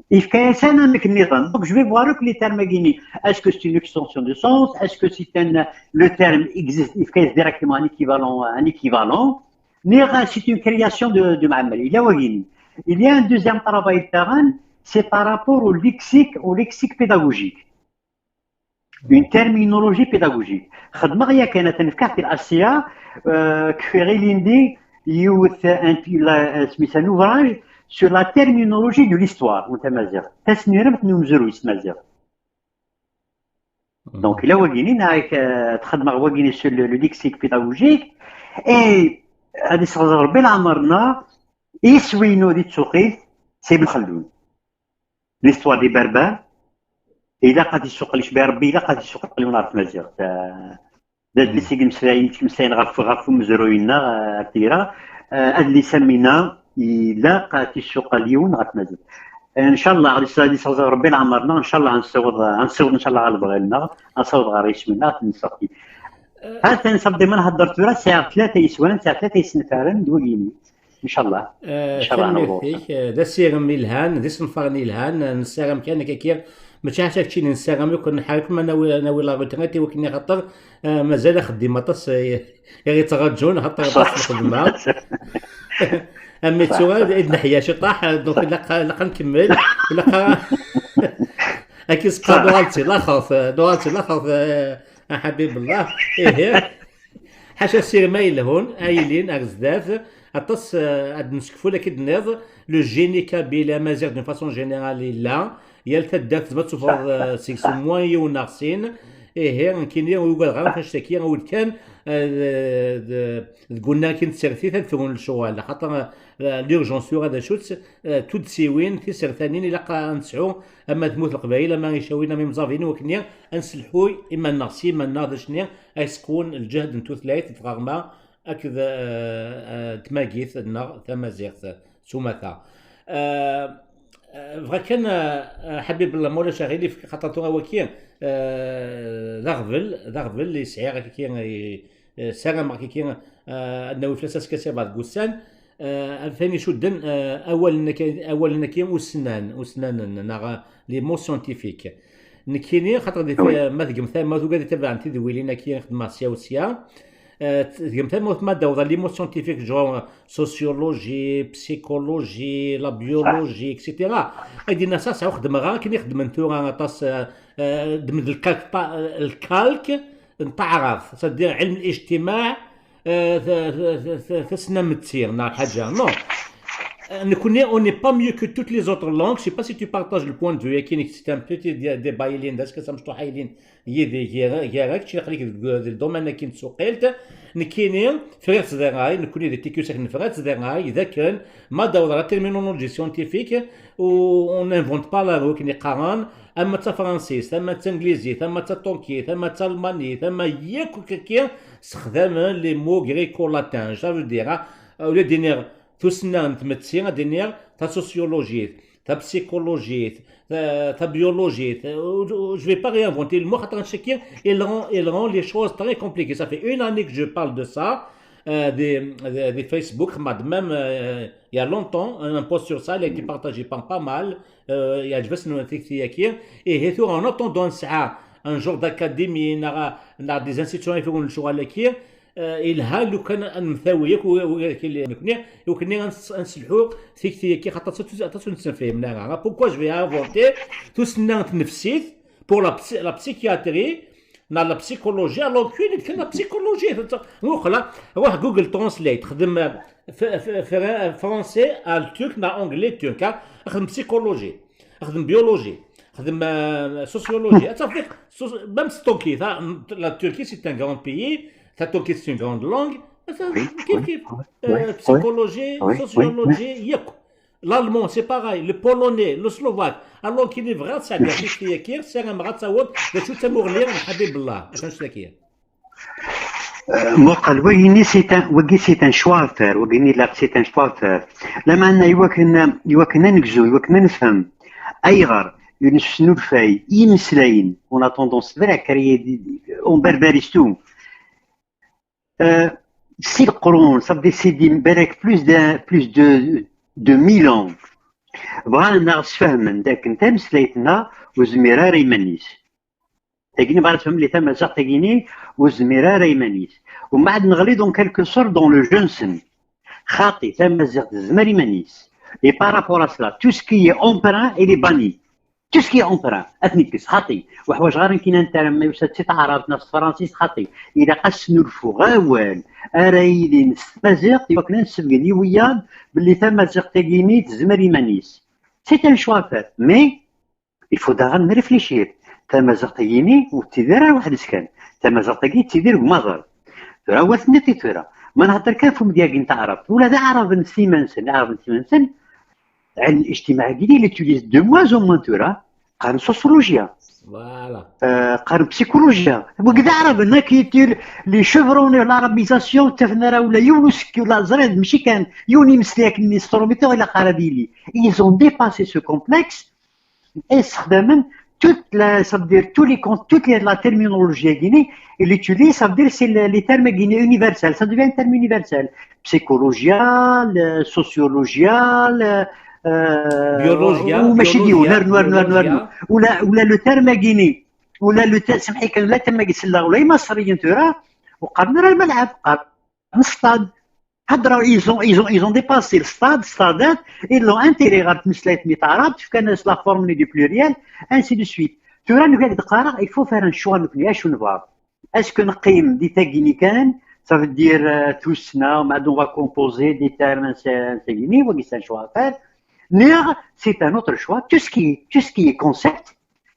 il crée un terme. Donc, je vais voir que les termes guignés. Est-ce que c'est une extension de sens? Est-ce que c'est un, le terme existe, il crée directement un équivalent, un équivalent? Neɣ c'est une création de, de Mɛemmri. Il y a wagini. Il y a un deuxième travail de terrain, c'est par rapport au lexique, au lexique pédagogique. Une terminologie pédagogique. Xedmeɣ yakan, ad ten-fkeɣ di l'Asia, euh, kfiɣ ilindi yiwet, un, la, euh, smisa, un ouvrage sur la terminologie de l'histoire, n tamaziɣt. Tasniremt n umezruy s tmaziɣt. Donc, il y a wagini, neɣ, euh, txedmeɣ wagini sur le, le lexique pédagogique, et ad yesseɣzer Rebbi leɛmer-nneɣ, iswi-inu di tsuqilt, c'est Ibn Khaldun. L'histoire des Berbères, ilaq ad yessuqel, icbi Rebbi, ilaq ad yessuqel yiwen ɣer tmaziɣt. Euh, d adlis i yettmeslayen, yettmeslayen ɣef, ɣef umezruy-nneɣ, euh, ar tira. Euh, adlis am winna, ilaq ad t-yessuqel yiwen ɣer tmaziɣt. Ncallah, ad yesseɣzer Rebbi leɛmer-nneɣ, ncallah ad nessiweḍ, ad nessiweḍ, ncallah, ɣer lebɣi-nneɣ, ad nessiweḍ ɣer yiswi-nneɣ, ad t-nseɣti. Ha-t-an, ṣabdi ma nhedder tura, sɛiɣ tlata yeswan, sɛiɣ tlata isenfaren d wagini. Ncallah. Eh, ncallah, tanemmirt-ik. Eh, d asirem yelhan, d isenfaren yelhan. Eh, nessaram kan akka, akka, mačči ḥaca keččini, nessaram akk, nḥar akk ma nawi, nawi la retraite i wakken, axaṭer, eh, mazal axeddim aṭas, eh, i ɣ-yettraǧun, axaṭer aṭas n lxedma. Am nettu, eh, i d-neḥya ciṭaḥ, eh, donc ilaq, ilaq ad nkemmel, ilaq ad, akken seqqar, d uɣal d tilaxert, eh, d uɣal d tilaxert, eh, a Ḥabib Allah. Ihi. Ḥaca sirem ay yelhun, ay yelhin ar zdat, aṭas, eh, ad d-nsekful, akka i d-tenniḍ, le génie kabyle amaziɣ d'une façon générale yella, yal taddart tezmer ad tufeḍ, eh, seg-s au moins yiwen neɣ sin. Ihi, nekkini ur ugadeɣ ara ɣef annect-agi, awi-d kan, eh, d, d, deg unnar akin tsertit ad frun lecɣal, axaṭer, eh, l'urgence tura d acu-tt, eh, tuddsiwin, tisertanin, ilaq ad nesɛu ama tmurt n Leqbayel, ama icawin, ama imẓabiyen, wakken ad nselḥuy iman-nneɣ s yiman-nneɣ, d acu-nni ay seqqun lǧehd n tutlayt, n tɣerma akked, eh, eh, tmagit-nneɣ tamaziɣt s umata. Eh, eh, bɣiɣ kan, eh, eh, Ḥabib Allah, ma ulac aɣilif, xaṭer tura waki, eh, d aɣbel, d aɣbel i sɛiɣ, akka, i, eh, ssarameɣ, akka, eh, ad nawi fell-as askasi ɣer deg wussan. Eh, atan icudden, eh, awalen-agi, awalen-agi ussnan, ussnanen, neɣ, eh, les mots scientifiques. Nekkini, xaṭer di, oui, ma tgem tamawt, ugad itabaɛen tidwilin-agi i xedmeɣ sya u sya, eh, tgem tamawt ma d-awḍa les mots scientifiques, genre sociologie, psychologie, la biologie, et cetera. Ad d-yenna sa, sa xedmeɣ akken i xedmen tura aṭas, eh, eh, ddem-d lkalk, lkalk n taɛrabt, c'est-à-dire علم الاجتماع, euh, th-, th-, th-, th-, tasnamti neɣ lḥaǧa, non. Euh, nekkni, on n'est pas mieux que toutes les autres langues. Je sais pas si tu partages le point de vue, akin, c'est un petit dé-, débat ilin, d askasi amecṭuḥ ilin yid-i, gar-, gar-ak, kečč aql-ik deg, deg le domaine akin n tsuqilt. Nekkini, friɣ-tt di ṛṛay, nekkni di T Q S nefra-tt di ṛṛay, d akken, ma d-awḍeɣ la terminologie scientifique, u on n'invente pas la roue, akken i qqaren, ama d tafransist, ama d tanglizit, ama d taṭurkit, ama d talmanit, ama yakk akka, ssexdamen les mots gréco-latins. Ça veut dire, ah, au lieu d-iniɣ tussna n tmetti, ad d-iniɣ tasosiyolojit, tapsikolojit, ta-, tabiolojit. Euh, je vais pas réinventer le mot, xaṭer annect-agi, il rend, il rend les choses très compliquées. Ça fait une année que je parle de ça, euh, des, des, des Facebook, même, euh, il y a longtemps, un post sur ça, il a été partagé par pas mal. Euh, yeɛjeb-asen tikti-agi. Ihi tura, en attendant, nesɛa un genre d'académie, neɣ, neɣ des institutions i ɣef lecɣal-agi, eh, yelha lukan ad nemtawi akk, u-, u-, akk nekni, i wakken ad nes-, ad nesselḥu tikti-agi, xaṭer aṭas, aṭas ur nettemfahim ara. Pourquoi je vais inventer tussna n tnefsit pour la psy-, la psychiatrie, neɣ la psychologie, alors que nekk la psychologie, muqel, ruḥ Google Translate, xdem, eh, f-, f-, f-, français à turc, neɣ anglais turc, ah, xdem psychologie. Xdem biologie, xdem, euh, sociologie. Ad tafeḍ, soci-, même si Turquie, ça, la Turquie, c'est un grand pays, la Turquie, c'est une grande langue, ça, Oui, kif, oui, kif. oui, Euh, oui, psychologie, oui, oui, oui. Sociologie, yakk. L'allemand, c'est pareil, le polonais, le slovaque. Alors qu'il est vrai, ça, c'est qui est qui, c'est un rat, ça, ouais, de tout amour, lire, Habib Allah, attends, c'est qui. Euh, Muqel, wagini, c'est un, wagi, c'est un choix à faire. Wagini, là, c'est un choix à faire. Lameɛna, i wakken, i wakken ad negzu, i wakken ad nefhem ayɣer ur nesnulfay imeslayen, on a tendance à créer des, on barbarise tout. Euh, si leqrun, ça veut dire, c'est des, balak plus de, plus de, de mille ans. Bɣan ad aɣ-sfehmen d akken tameslayt-nneɣ ur zmir ara iman-is. Tagini bɣan ad tfehmen li tamaziɣt-agini ur zmir ara iman-is. Umbeɛd neɣli en quelque sorte dans le jeu-nsen. Xaṭi, tamaziɣt tezmer iman-is. Et par rapport à cela, tout ce qui est emprunt, il est banni. Tout ce qui est emprunt, ad t-nekkes, xaṭi. Ur ḥwaǧeɣ ara nekk ad ntarem, ma yusa-d si taɛrabt neɣ s tefransist, xaṭi. Ilaq ad snulfuɣ awal ara yilin s tmaziɣt, i wakken ad nessebgen i wiyaḍ belli tamaziɣt-agini tezmer iman-is. C'est un choix à faire, mais il faut daɣen réfléchir. Tamaziɣt-agini ur tettidir ara weḥd-s kan. Tamaziɣt-agi tettidir deg umaḍal. Tura, wa tenniḍ-t tura. Ma nhedder kan ɣef umedya-agi n taɛrabt, ula d aɛraben s iman-nsen, aɛraben s iman-nsen, ɛilm ijtimaɛ-agi, il utilise de moins en moins tura, qqaren sociologie, Voilà. euh, qqaren psychologie. Wagi d aɛraben, nekk, les chevronnés, l'arabisation, ttafen ara ula yiwen usekki, ula ẓriɣ, mačči kan yiwen imeslay akken s trumit, ur ilaq ara ad yili. Ils ont dépassé ce complexe, et ssexdamen toute la, ça veut dire tous les con-, toute les, la terminologie-agini, il utilise, ça veut dire c'est le, les termes-agini universels, ça devient un terme universel. Psychologia, le, sociologia, le, euh, Biologia, ou machi di, biologia, ou la, ou la, ou la, biologia. Ou la, ou la, le terme-agini, ou la, le te-, سمحي كان، لا terme-agi selleɣ ula imaṣriyen tura, ur qqaren ara lmalɛab, qqaren stade. Hadra, ils ont, ils ont, ils ont dépassé le stade, stade, ils l'ont intégré ɣer tmeslayt-nni taɛrabt, fkan-as la forme du pluriel, ainsi de suite. Tura, nekk ad d-qqareɣ, il faut faire un choix, nekni, acu nebɣa. Est-ce que neqqim di tagini kan, ça veut dire, euh, tussna, ma on va composer des termes, c'est, c'est gini, wagi, c'est un choix à faire. Neɣ, c'est un autre choix. Tout ce qui, tout ce qui est concept,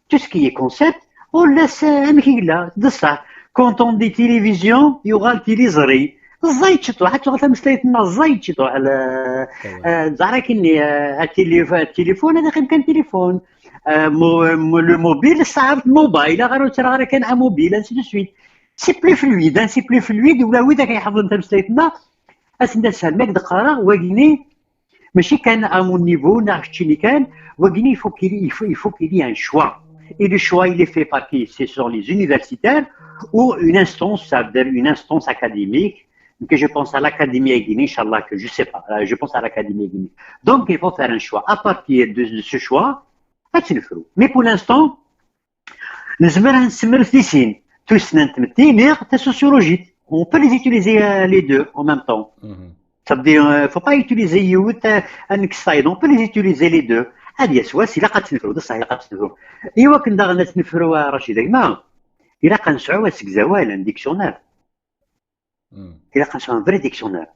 tout ce qui est concept, ur la s-, amek i yella, d ṣṣeḥ. Quand on dit télévision, yuɣal tiliẓri. Ẓẓay ciṭuḥ, ad tuɣal tameslayt-nneɣ ẓẓay ciṭuḥ. Le, euh, ẓer akken, euh, atili-, téléphone, ad iqqim kan téléphone. Euh, mo-, mo-, le mobile, ṣṣeḥ, mobile, aɣer ur ttreɣ ara kan amobile, ainsi de suite. C'est plus fluide, hein, c'est plus fluide, ula wid akka iḥeḍren tameslayt-nneɣ, ad sen-d-asal, ma d-qqareɣ, wagini, mačči kan à mon niveau, neɣ keččini kan, wagini, il faut qu'il, il faut, il faut qu'il y ait un choix. Et le choix, il est fait par qui? Ce sont les universitaires ou une instance, ça veut dire une instance académique, que je pense à l'académie Aiguini, Inch'Allah, que je sais pas, euh, je pense à l'académie Aiguini. Donc, il faut faire un choix. À partir de, de ce choix, ad tt-nefru. Mais pour l'instant, nezmer ad nsemres di sin, tussna n tmetti neɣ tasociologit. On peut les utiliser, euh, les deux en même temps. Ça veut dire, euh, faut pas utiliser yiwet, euh, ad nekkes tayeḍ. On peut les utiliser les deux. Ad yas wass, ilaq ad tt-nefru, d ṣṣeḥ, ilaq ad tt-nefru. I wakken daɣen ad tt-nefru, a Racid, a gma, ilaq ad nesɛu asegzawal, un dictionnaire. Ilaq ad nesɛu un vrai dictionnaire.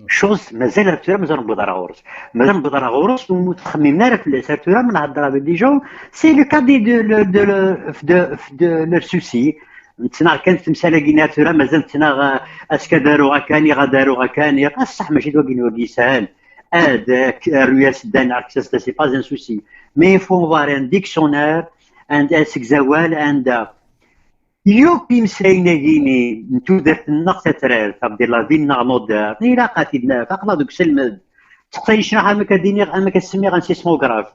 Chose, mazal ar tura, mazal newweḍ ara ɣur-s. Mazal newweḍ ara ɣur-s, ur ttxemmimen ara fell-as. Ar tura, ma nhedder avec des gens, c'est le cas de, de, de, de, de, de leur souci. Nettnaɣ kan temsal-agi ar tura, mazal nettnaɣ, euh, askad aruɣ akan, iɣ ad aruɣ akan, iɣ, a ṣṣeḥ, mačči d wagi n wagi yeshel. Ad, euh, k-, aru-yas ddan, ar kkes-as-d, c'est pas un souci. Mais il faut avoir un dictionnaire, and asegzawal, and, euh, Yakk imeslayen-agi-ni n tudert-nneɣ tatrart, ça veut dire la vie-nneɣ moderne, ilaq ad t-id-naf, aql-aɣ deg uselmed. Seqsayen ccnaḥ, amek ad iniɣ, amek ad semmiɣ un sismographe,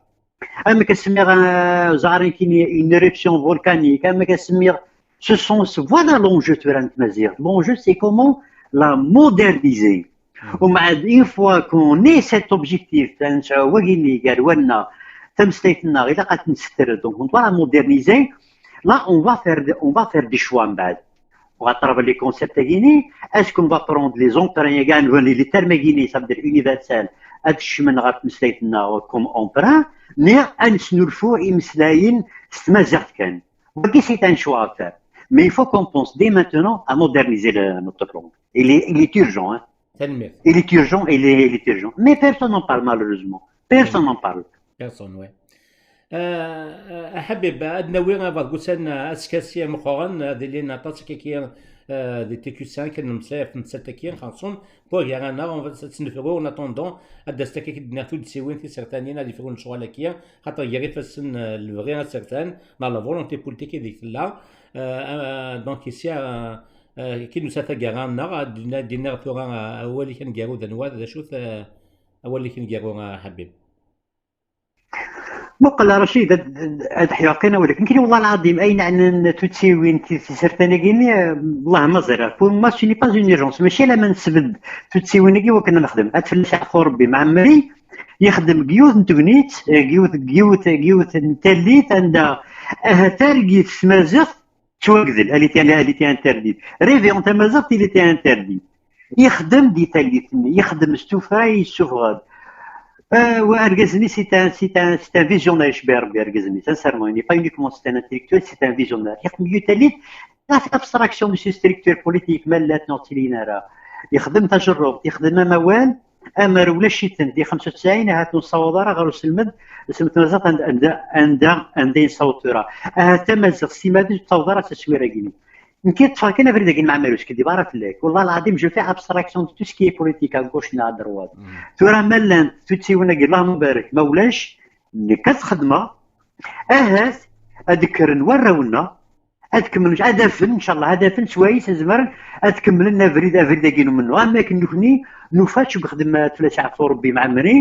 amek ad semmiɣ, euh, ẓer akken, une éruption volcanique, amek ad semmiɣ, ce sont, voilà l'enjeu tura n tmaziɣt. L'enjeu, c'est comment la moderniser. Umbeɛd, une fois qu'on ait cet objectif, ad nesɛu wagini gar wanna, tameslayt-nneɣ, ilaq ad tt-nessetred, donc on doit la moderniser. Là, on va faire, on va faire des choix, mbeɛd. On va travailler les concepts-agi-ni. Est-ce qu'on va prendre les emprunts, les termes-agi-ni, ça veut dire universel, ad kecmen ɣer tmeslayt-nneɣ comme emprunt, neɣ ad nesnulfu imeslayen s tmaziɣt kan. Wagi, c'est un choix à faire. Mais il faut qu'on pense dès maintenant à moderniser le, notre langue. Il est, il est urgent, hein. Tanemmirt. Il est urgent, il est, il est urgent. Mais personne n'en parle, malheureusement. Personne n'en parle. Personne, ouais. Euh, euh, Habib, ad nawi abergusan askasi ameqqran, ad ilin aṭas akkaki, euh, di T Q cinq, ad nemmeslay ɣef temsalt-agi xerṣum, pour gar-aneɣ, ad tt-nefru en attendant, ad d-as takaki d-nniɣ tuddsiwin tisertanin ad ifrun lecɣal-agi, xaṭer gar ifassen, euh, lebɣi asertan, neɣ la volonté politique i deg tella. Euh, euh, donc ici, euh, euh, ki nusa taggara-nneɣ, ad d-iniɣ tura, euh, awal-ik aneggaru d anwa, d acu-t, euh, awal-ik aneggaru, euh, Habib? Muqel a Racid, ad ḥyuɣ kan awal-ik. Nekkini, wallah lɛaḍim, ayen ɛnan tutsiwin tisertan-agi-ni, wallah ma ẓriɣ. Pour moi, ce n'est pas une urgence. Mačči ala ma nesbedd tutsiwin-agi wakken ad nexdem. Ad fell-as yeɛfu Rebbi. Mɛemmri yexdem deg yiwet n tegnit, deg yiwet, deg yiwet, deg yiwet n tallit, anda ahat targit s tmaziɣt tettwagdel, elle était, elle était interdite. Réveillons tamaziɣt, il était interdit. Yexdem di tallit-nni, yexdem s tuffra, yessufeɣ-d. Euh, argaz-nni, c'est un, c'est un, c'est un visionnaire, yecba Rebbi argaz-nni, sincèrement, il n'est pas uniquement c'est un intellectuel, c'est un visionnaire. Yexdem yiwet tallit, la abstraction de ce structure politique, ma llant neɣ ur ttilin ara. Yexdem tajerrubt, yexdem amawal, amer ulac-iten di xemsa u tesɛin, ahat ur nessaweḍ ara ɣer uselmed, uselmed tamaziɣt anda, anda, anda, anda i nessaweḍ tura. Ahat tamaziɣt s timmad ur tettaweḍ ara s aswir-agi-ni. Nekk ṭṭfeɣ kan abrid-agi n Mɛemmri, ur skiddibeɣ ara fell-ak. Wallah lɛaḍim, je fais abstraction de tout ce qui est politique à gauche neɣ à droite. Tura ma llant tutsiwin-agi, Allah mubarek, ma ulac, nekk ad xedmeɣ, ahat ad kkren warraw-nneɣ, ad kemmlen, ad afen, ncallah, ad afen s wayes ad zemren ad kemmlen abrid, abrid-agi n umennuɣ. Am akken nekni nufa-tt deg uxeddim, ad fell-as yeɛfu Rebbi, Mɛemmri,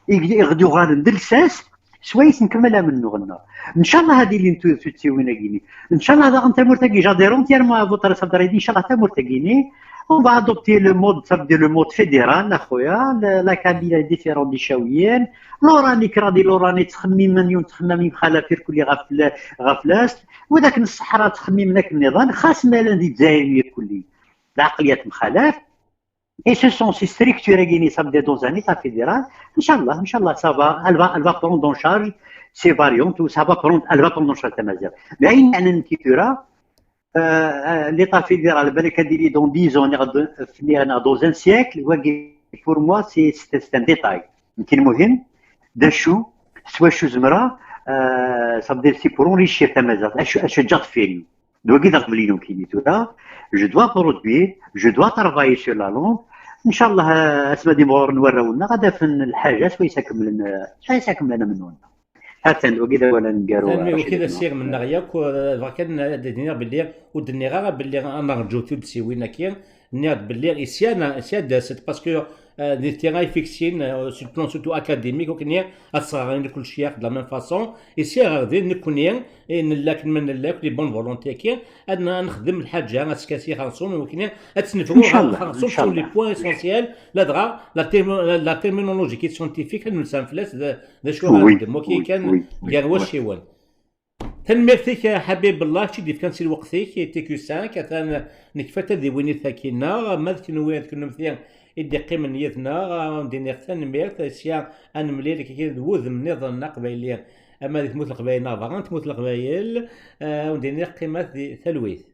i ɣ-, i ɣ-d-yuɣalen d lsas, s wayes nkemmel amennuɣ-nneɣ. Ncallah ad ilin tu-, tutsiwin-agi-ni. Ncallah daɣen tamurt-agi, j'adhère entièrement à votre, ncallah tamurt-agi-ni, on va adopter le mode, ça veut dire le mode fédéral, a xuya, la, la Kabylie est différente des Chaouiens, l'Oranie, kraḍ di l'Oranie, ttxemmimen, yiwen ttxemmim yemxalaf irkelli ɣef l-, ɣef l'est, widak n ṣṣeḥra ttxemmimen akken nniḍen, xas ma llan di Dzayer irkelli. Lɛeqliya temxalaf, et ce sont ces structures-agi-ni, ça veut dire dans un état fédéral, ncallah, ncallah, ça va, elle va, elle va prendre en charge ces variantes, ou ça va prendre, elle va prendre en charge tamaziɣt. Mais ayen ɛnan nekki tura, euh, euh, l'état fédéral, balak ad yili dans dix ans, neɣ d-, neɣ dans un siècle, wagi, pour moi, c'est, c'est, c'est un détail. Nekki lmuhim, d acu, s wacu zemreɣ, euh, ça veut dire c'est pour enrichir tamaziɣt, acu, acu ǧǧaɣ deffir-i. D wagi d aɣbel-inu nekkini tura. Je dois produire, je dois travailler sur la langue. Ncallah, euh, asma d-imɣuren warraw-nneɣ, ad afen lḥaǧa s wayes ad kemmlen, euh, s wayes ad kemmlen amennuɣ-nneɣ. Atan, wagi d awal aneggaru. Tanemmirt, wagi d asirem-nneɣ yakk. Bɣiɣ kan ad d-iniɣ belli ur d-nniɣ ara belli ad nerǧu tuddsiwin-agi. Nniɣ-d belli isyan, isyan d-asent, parce que, euh, di tira ifixin, euh, sur le plan surtout académique, ur k-nniɣ ad sɣarin kulci de la même façon. Isyan ɣer din, nekkni, i nella akken ma nella akk, les bonnes volontés-agi, ad n-, ad nexdem lḥaǧa, ad skasi xerṣum, i wakken ad tt-nefru xerṣum sur les points essentiels, ladɣa la termo-, la, la terminologie qui est scientifique, ad nelsan fell-as d, d acu ara nexdem, waki kan gar wacciwen. Tanemmirt-ik a Ḥabib Allah, kečč i d-yefkan si lweqt-ik i T Q cinq, atan nekfa tadiwin-ik akkinna, ma d kenwi d kennemti i d-iqqimen yid-neɣ, ad wen-d-iniɣ tanemmirt, sya ad nemlil akkagi d wudem nniḍen aqbayli, ama di tmurt n Leqbayel neɣ berra n tmurt n Leqbayel, ad wen-d-iniɣ qqimet di talwit.